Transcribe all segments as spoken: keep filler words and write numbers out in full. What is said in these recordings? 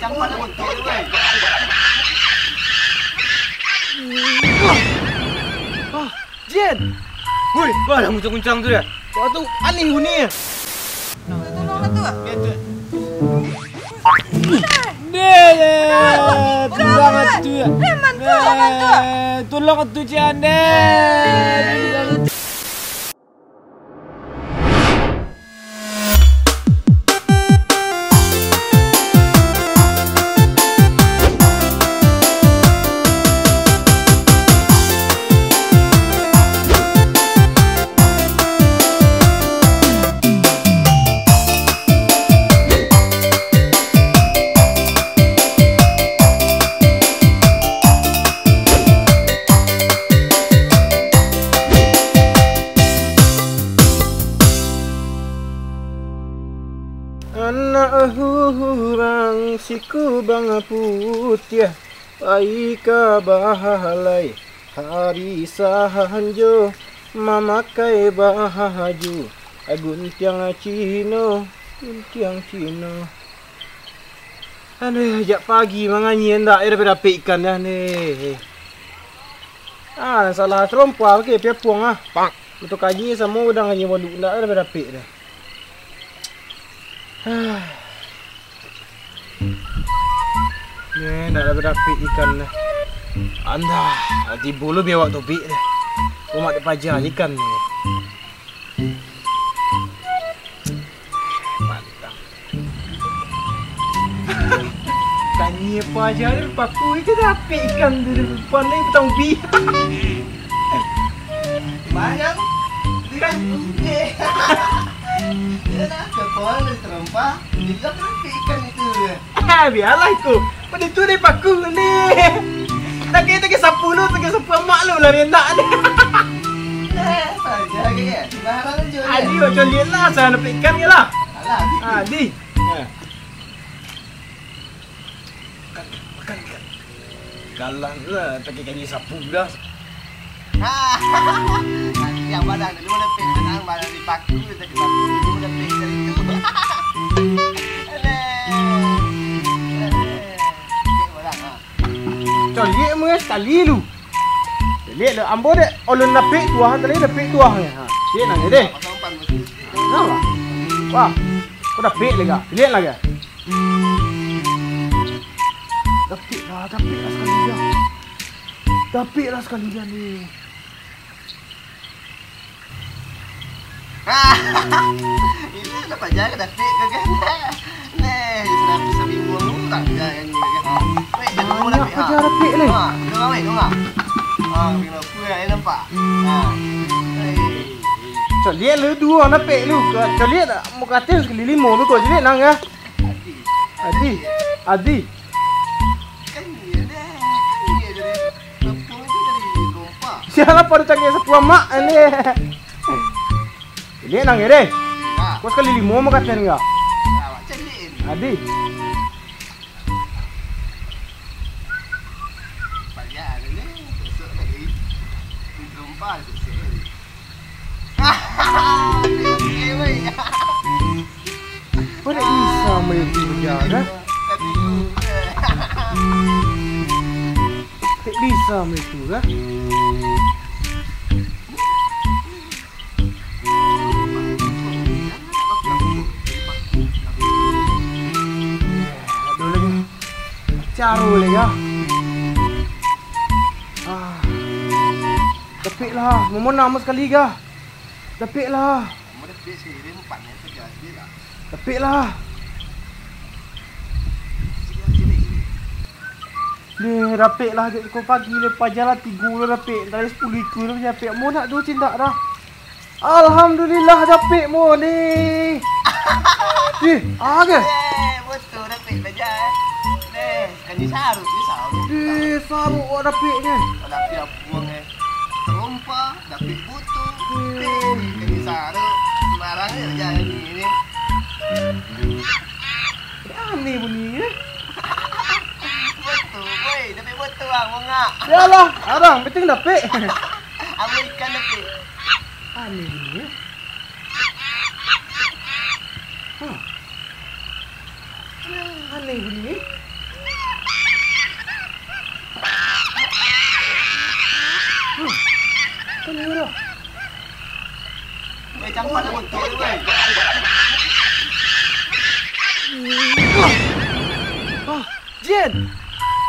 Cang pado bontok tu, weh. Ah, Jin! Woi, bah lah muncang-muncang tu dah. Wah, tu aneh bunyi. Tolong lah tu. Deh, deh, tolong lah tu. Eh, man, tolong lah tu. Eh, tolong tu, Jin, deh. Anak urang sikubang putiah, pai ka bahalai hari sahanjo, mamakai bahaju guntiang Cino, guntiang Cino. Aduh, jak pagi manganyi ndak ado dapek ikan dah ni. Ah, salah terompa ke piapuang ah. Pak. Untuk kanyi samo udang kanyi walu ndak ado dapek dah. Ni ndak ado dapek ikan dah. Andah, tibo lo biawak topik dah. Umak dek paja ikan ni. Mantap. Tanya apa aja ada paku itu dapik ikan tu. Pandai betaubi. Banyak. Ikan putih. Dia dah kepala terempa. Dia dah dapik ikan itu. Ah, bialah iko. Pada tu deh paku ni. Takai-takai sapu lu, takai sapu amak lu lah enak ni. Nah, saja ke. Sembarang je. Adi, macam dia lah, saya nak ikan ke lah. Alah, Adi. Adi. Nah. Makan, makan, makan. Kalah lah, takai kanyi sapu dah. Yang badan dulu lepek, tenang, badan dipaku, kita dipaku, dulu lepek dari tu. Aduh. Aduh. Cek badan, ha. Caliak mah sakali lu. Caliak lah, ambo dek, ulun dapik tuah, tadi dapik tuah ni. Ha, cek nang deh. Nah, wah, kau dapik lagi, caliak lagi. Dapik lah, dapik lah sakali dah. Dapik lah sakali dah ni. Ini lah paja ka dapik ka kan. Neh, sudah bisa bimbang urang ka kan ni kan. Weh, jangan lupa dapik, ha. Banyak paja dapik ni. Ha, dengar weh, dengar. Ha, dengar aku yang nampak. Ha. Hei. Caliak lu duo dapik lu. Caliak tak? Muka atas sakali limo tu kau caliak nang ya. Adi. Adi. Adi. Kan iya deh, kan iya dari tepung itu dari lompa. Sialah pada cangkir sapu amak ni. Ini nang ere. Nah. Kau sakali limo mah kata enggak? Nah, macam ni. Adi. Banyak ada ni. Besok lagi. Lompa besok. Kok tak bisa main tu kerja, kan? Tak bisa main tu, kan? Aduh, lagi. Caro lagi, ah. Ah. Dapik lah, momon namo sakali, gah. Dapik lah. Dapik lah. Deh, dapik lah, jok siko pagi le, paja lah tigo lah dapik, tadi sapuluah ikua lah dapik. Mo nak duo cindak dah. Alhamdulillah, dapik mo ni. Deh, ah, ke? Eh, betul dapik paja. Deh, kan di sarut, di sarut. Deh, sarut awak dapik ni. Kalau dia buang, eh. Terompa, dapik butuh. Deh, kan di sarut. Sembarang je paja ni. Aneh bunyi, eh. Betul, boy. Dapik betul, bang. Bongak. Yalah, arang, penting dapik. Ambo ikan dapik. Aneh bunyi, eh. Huh. Aneh bunyi, eh. Ah, Jin!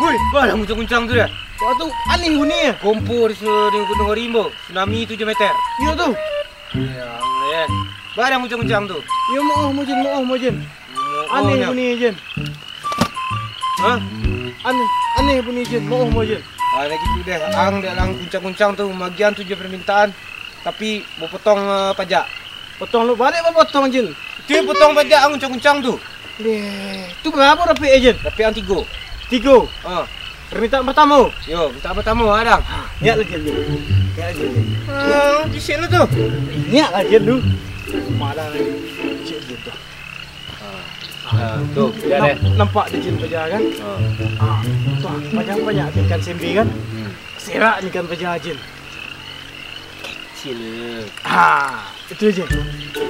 Woi, baa lah guncang-guncang tu dah? Wah, tu aneh bunyi, eh. Kompo di su-, di Gunung Rimbo, tsunami tujuah meter. Iyo tu. Ya, ya. Baa lah guncang-guncang tu? Iyo, maoh mo, Jin, maoh mo, Jin. Aneh bunyi, Jin. Hah? Aneh, aneh bunyi, Jin. Maoh mo, Jin. Ah, lagi tu deh. Ang dek lang guncang-guncang tu, magian tujuah permintaan. Tapi bapotong, eh, pajak. Potong lu, baliak bapotong, Jin. Tu potong pajak ang guncang-guncang tu. Deh, tu barapo dapek, Jin? Dapek ang tigo. Tigo? Ha. Permintaan partamo? Yo, minta partamo, adang. Niak lah, Jin, tu. Niak lah, Jin, tu. Ah, bisuak lu tu. Niak lah, Jin, tu. Malah lagi. Cik, Jin, tu. Ha. Ha, tu, dia deh. Nampak dek Jin paja, kan? Ha. Ha, tu, banyak-banyak ikan sembe, kan? Hmm. Serak ni ikan paja, Jin. Kecil. Ha, itu aja.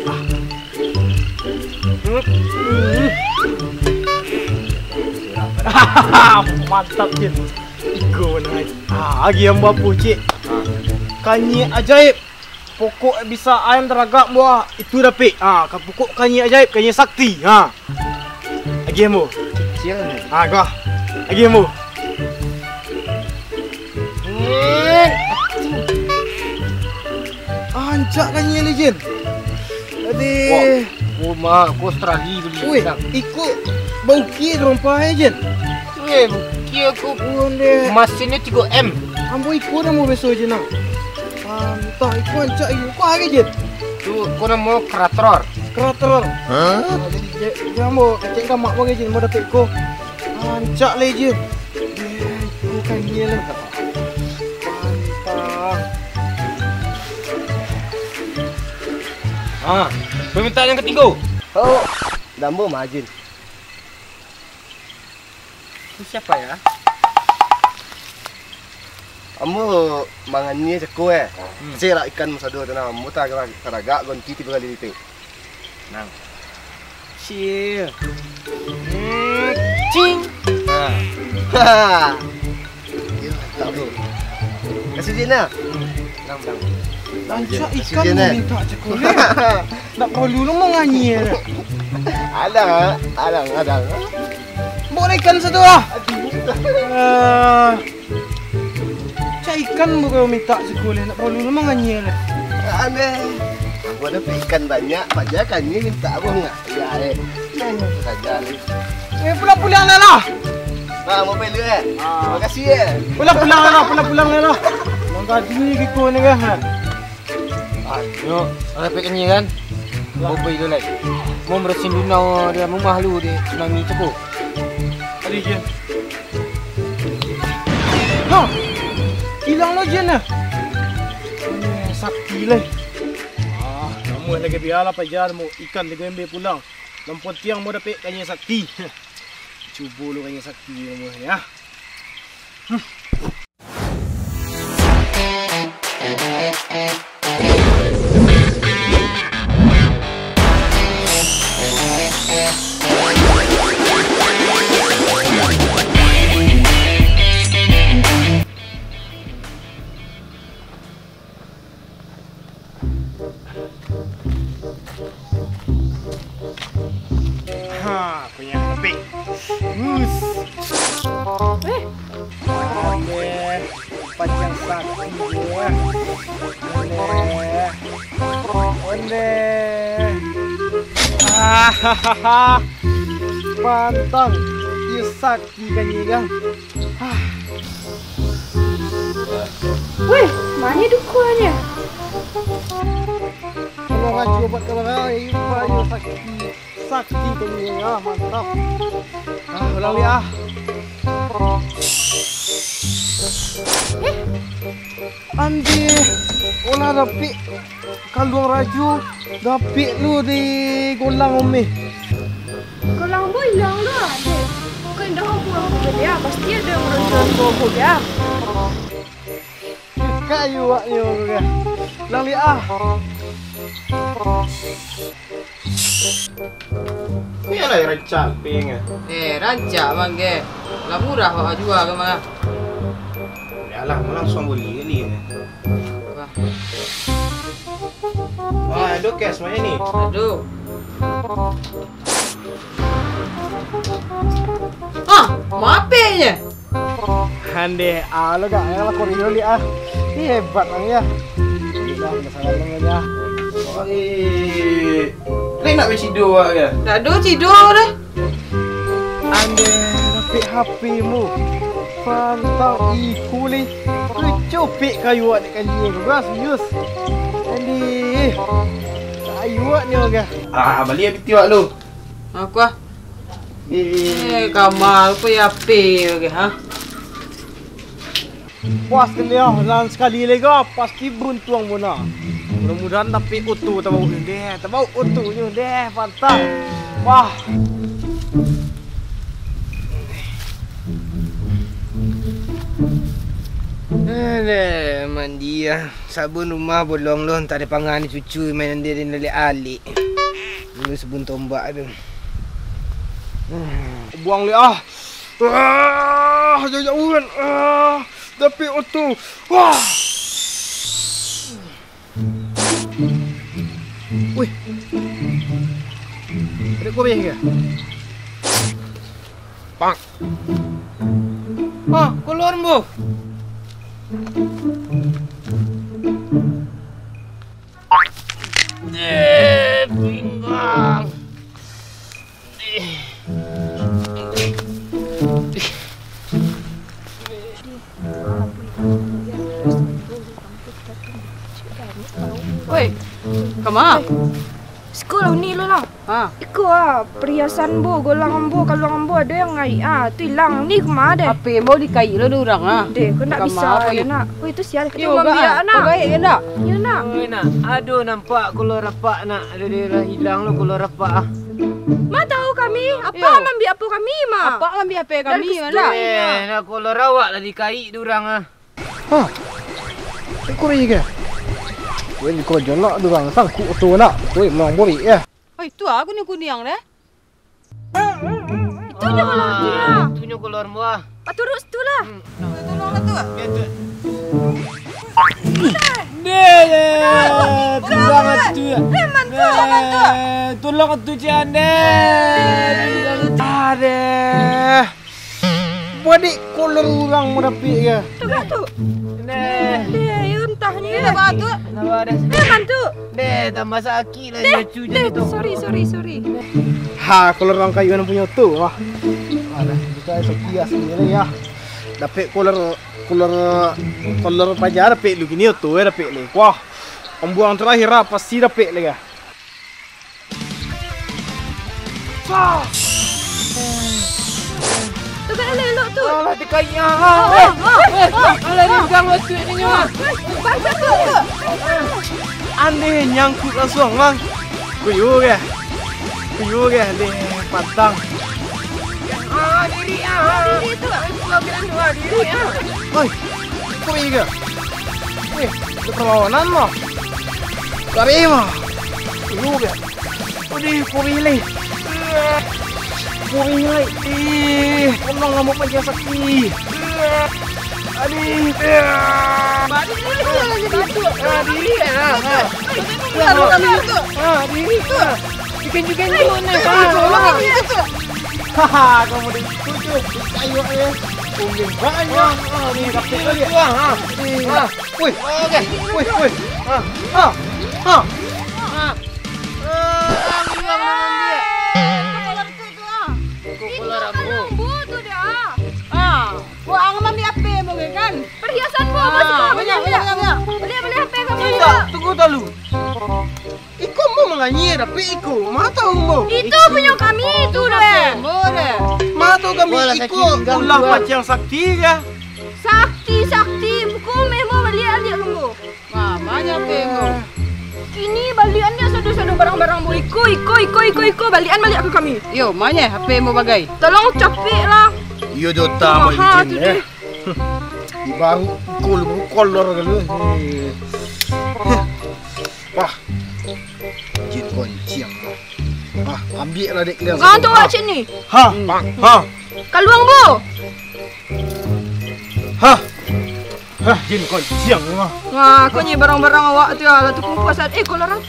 Ah. Hmm. Mantap, Jin. Iko naik. Ah, agiah ambo apo, Cik? Ah. Kanyia ajaib. Pokok bisa ayam taragak buah itu dapik. Ah, ka pokok kanyia ajaib, kanyia sakti. Ha. Agiah ambo. Kecil ni. Ah, ko. Agiah ambo. Rancak kanyia, Jin. Aduh. Wah, ko ma-, ko Australia bali. Wih, iko baukia ka rampa, Jin. Wih, baukia ko. Ondeh. Masinnyo tigo M. Ambo iko namo biaso, Jin, nah. Antah, iko rancak, iko. Ko apo, Jin? Tu, ko namo kerator. Kerator. Hah? Ah, jadi, ja-, jadi ambo kecek gamak bagai, Jin, ambo dapek ko. Rancak lai, Jin. Yeh, itu kan dia lah. Pantang. Ah, permintaan yang ketigo. Oh, dambo majin. Ini siapa ya? Ambo mangania cako, eh. Hmm. Serak ikan masado tu nah. Ambo taragak, taragak gonti tigo kali lipek. Nang. Cil. Hmm, cing. Ha. Ha. Yo, tak boleh. Kasih dia nah. Hmm. Nang, nang. Rancak ikan minta cako leh. Ndak paralu lo manganyia. Alang, alang, alang. Bawa ikan satu lah. Aduh. Ah. Cak ikan bukan minta siko leh, ndak paralu lo manganyia leh. Aneh. Ambo dapek ikan banyak, paja kanyia minta ambo ngak. Ya, eh. Nah, saja ni. Eh, pulang-pulang lah lah. Nah, ambo pai dulu, eh. Ah. Makasih, eh. Pulang-pulang lah lah, pulang-pulang lah lah. Manggadui kito ni kan. Ayo, repek ni kan. Bobo itu lai. Mau barasin dunau di rumah lu di tsunami tu ko. Adi je. Ha! Ilang lo Jin ah. Eh, sakti lai. Ah, namuah lagi bialah paja mo ikan tigo ember pulang. Nan pantiang mo dapek kanyia sakti. Cubo lo kanyia sakti namuah ni ah. Hmm. Ha, kunyah tapi. Us. Weh. Ondeh, panjang sakti juo. Ondeh. Ondeh. Ahahaha. Pantang. Iyo sakti kan iyo kan. Weh, mano dukuannya? Kalau raju obat kalau raju, ayo sakti. Sakti kami, ah, mantap. Ah, ulang liak, ah. Eh? Andeh, olah dapek kaluang raju, dapek lu di golang umeh. Golang ambo ilang lu, ah, deh. Kok indak ambo pulang ke dia, pasti ado nan maronco-ronco ambo dia. Kayu awak nyo tu kan. Ulang liak, ah. Ni lah rancak ping ah. Eh, rancak mangge. Lah murah awak jua ka mah. Yalah, mau langsung boli kali ni. Wah. Wah, ado Oke, semuanya nih. Aduh. Ah, mape nyo? Andeh, ah, lo gak, yang lah Korea lihat ah. Ini hebat bang ya. Udah, udah salah lo ya. Oi. Lai nak bacido awak ke? Tak ada cido dah. Andeh, dapek H P mu. Pantang iku lih. Kecopek kayu awak dek kanji. Gua serius. Andeh. Kayu awak ni, oke. Ah, baliak piti awak lu. Aku ah. Eh, kama aku ya P, oke, ha? Pas kalian, nan sakali lega, pasti beruntuang muna. Mudah-mudahan tapi oto tabau ni deh, tabau oto ni deh, pantang. Wah. Eh, deh, mandi ah. Sabun rumah bolong lo, entah dipangan cucu main dia di alik-alik. Dulu sabun tombak tu. Buang le ah. Ah, jauh-jauh kan. Ah, tapi oto. Wah. Wih. Ada kau ke? Pak. Ah, keluar, Mbo. Eh, pinggang. Woi, kama? Siko lah uni lo lah. Ha. Iko ah, perhiasan ambo, golang ambo, kaluang ambo ado yang ngaik ah, tu ilang. Ni kama deh? H P ambo dikaik lo dek urang ah. Deh, ko ndak bisa yo nak. Woi, tu sia. Yo, ambiak nak. Bagaik yo nak. Yo nak. Oi nak, aduh nampak kolor apak nak. Aduh, deh lah ilang lo kolor apak ah. Ma tahu kami, apak mambiak apo kami ma? Apak mambiak H P kami ma lah. Eh, nak kolor awak lah dikaik dek urang ah. Hah? Iko ri ke? Weh, iko jonak tu urang sangkuk tu nak. Weh, memang burik ya. Oi, tu ah, kuning-kuning deh. Itu nyo kolor dia. Itu nyo kolor buah. Paturut situ lah. Tolong lah tu. Deh, deh, tolong tu. Eh, mantu, mantu. Tolong tu, Cian, deh. Adeh. Buah dek kolor urang murapik ke? Tu kan tu. Deh. Deh, yo entah nyo. Kenapa tu? Kenapa ada sini? Eh, mantu. Deh, tambah sakit lah. Deh, deh, sorry, sorry, sorry. Ha, kolor urang kayu nan punyo tu, wah. Alah, kita setia sendiri ya. Dapek kolor, kolor, kolor paja dapek lu kini tu, eh, dapek lu. Wah, pambuang terakhir lah, pasti dapek lu ya. Sah! Tagak elok-elok tu. Alah, dikaik ah. Ah, eh, ah, eh, ah, alah, ah, rindang lah tu, ininya. Ah, baca tu, tu. Andeh nyangkut langsung, bang. Kuyu ke? Kuyu ke? Andeh patang. Ah, diri ah. Diri tu. Ayo, pulang ke dalam, ah, diri ah. Oi, kuyu ke? Eh, itu perlawanan mah. Lari mah. Kuyu ke? Aduh, kurih lai. Kurih lai. Ih, tolong ambo panjang sakti. Aduh. Balik dulu, balik dulu. Ah, diri, ah, ah. Ah, diri. Ah, dikenjuk-kenjuk ni. Ah, tolong. Haha, kamu dituju. Ayo, ayo. Ungin banyak. Ah, ah, ni dapik balik. Ah, ah. Woi, oke. Woi, woi. Ah, ah, ah. Ah. Ah, hilang dalam dia. Itu kolor tu, tu, ah. Itu kolor ambo tu dah. Ah, buang ambo ambiak H P ambo kan? Perhiasan ambo, ambo suka. Banyak, banyak, banyak. Beli, beli H P ambo. Indak, tunggu dulu. Iko ambo manganyia dapek iko. Ma tahu ambo. Itu punyo kami tu deh. Ambo deh. Ma tahu kami iko ulah paciang sakti kah? Sakti, sakti. Buku ambo baliak ambiak ambo. Mamanyo H P ambo. Kini baliak an dek sado-sado barang-barang ambo. Iko, iko, iko, iko, iko, baliak an baliak ka kami. Yo, manyo H P ambo bagai? Tolong capek lah. Iyo, Dota, maha tu deh. Di baru pukul kolor kalu. Wah. Jin konciang. Ah, ambiak lah dek kalian. Gantung awak cik ni. Ha, ha. Kaluang ambo. Ha. Hah, jin konciang mah. Wah, kok nyi barang-barang awak tu lah, tu kumpul saat, eh, kolor.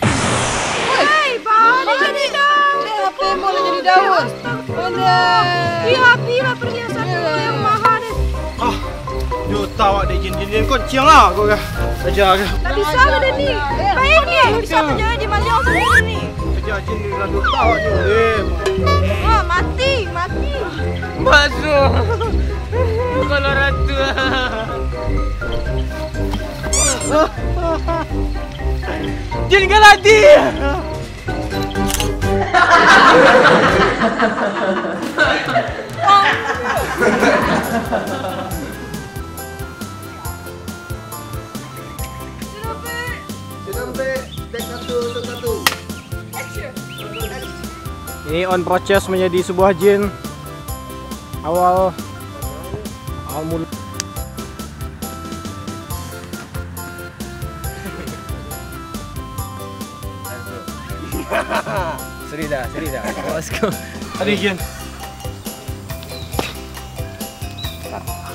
Jadi daun. Cek, H P mau jadi daun. Alah. Ih, Abi lah perhiasan yang mahal deh. Ah, yo tahu dek jin, jin, jin kau ciang lah kau kah. Aja kah. Tak bisa lah, Dani. Baik ni, bisa menjadi maliang sama ni. Aja jin ni lah tahu je. Eh. Wah, mati, mati. Masuk. Kalau ratu. Jin galadi. Sudah, Bre. Take satu, take satu. Action. Ini on proses menjadi sebuah jin. Awal, awal mula. Seri dah, seri dah. Let's go. Tadi, Jin.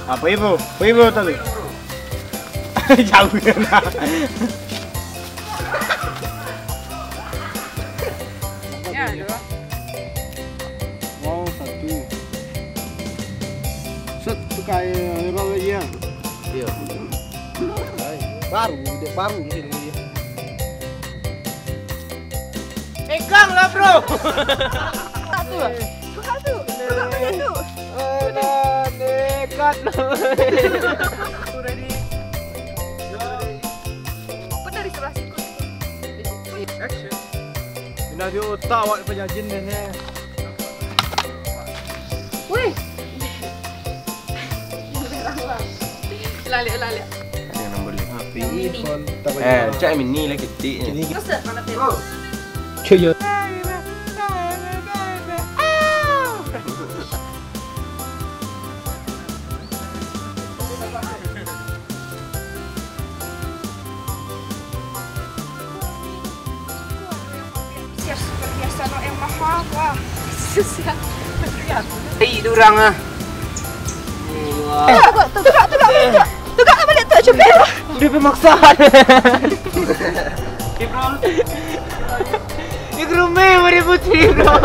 Apa ibu? Apa ibu tadi? Jauh lah. Ya, dua. Wow, satu. Set, tukar air, air laut lagi ya. Iya. Baru, dia baru di sini dia. Pegang lah, bro. Satu. Satu. Pegang macam tu. Alah, nekat lah. Ready. Pun dari sebelah siku. Action. Indah di otak awak pajajin deh, eh. Weh. Lalek, lalek. Yang nombor lima. Yang mini. Eh, cak mini lah ketik. Masa mana tu? Cuyo. Siap seperti biasa, no, yang mahal, wah. Siap. Hei, durang ah. Wah. Eh, tugak, tugak, tugak balik tu. Tugak balik tu, cuba. Dia pemaksa. Oke, bro. Dia gerumeh, mari putih, bro.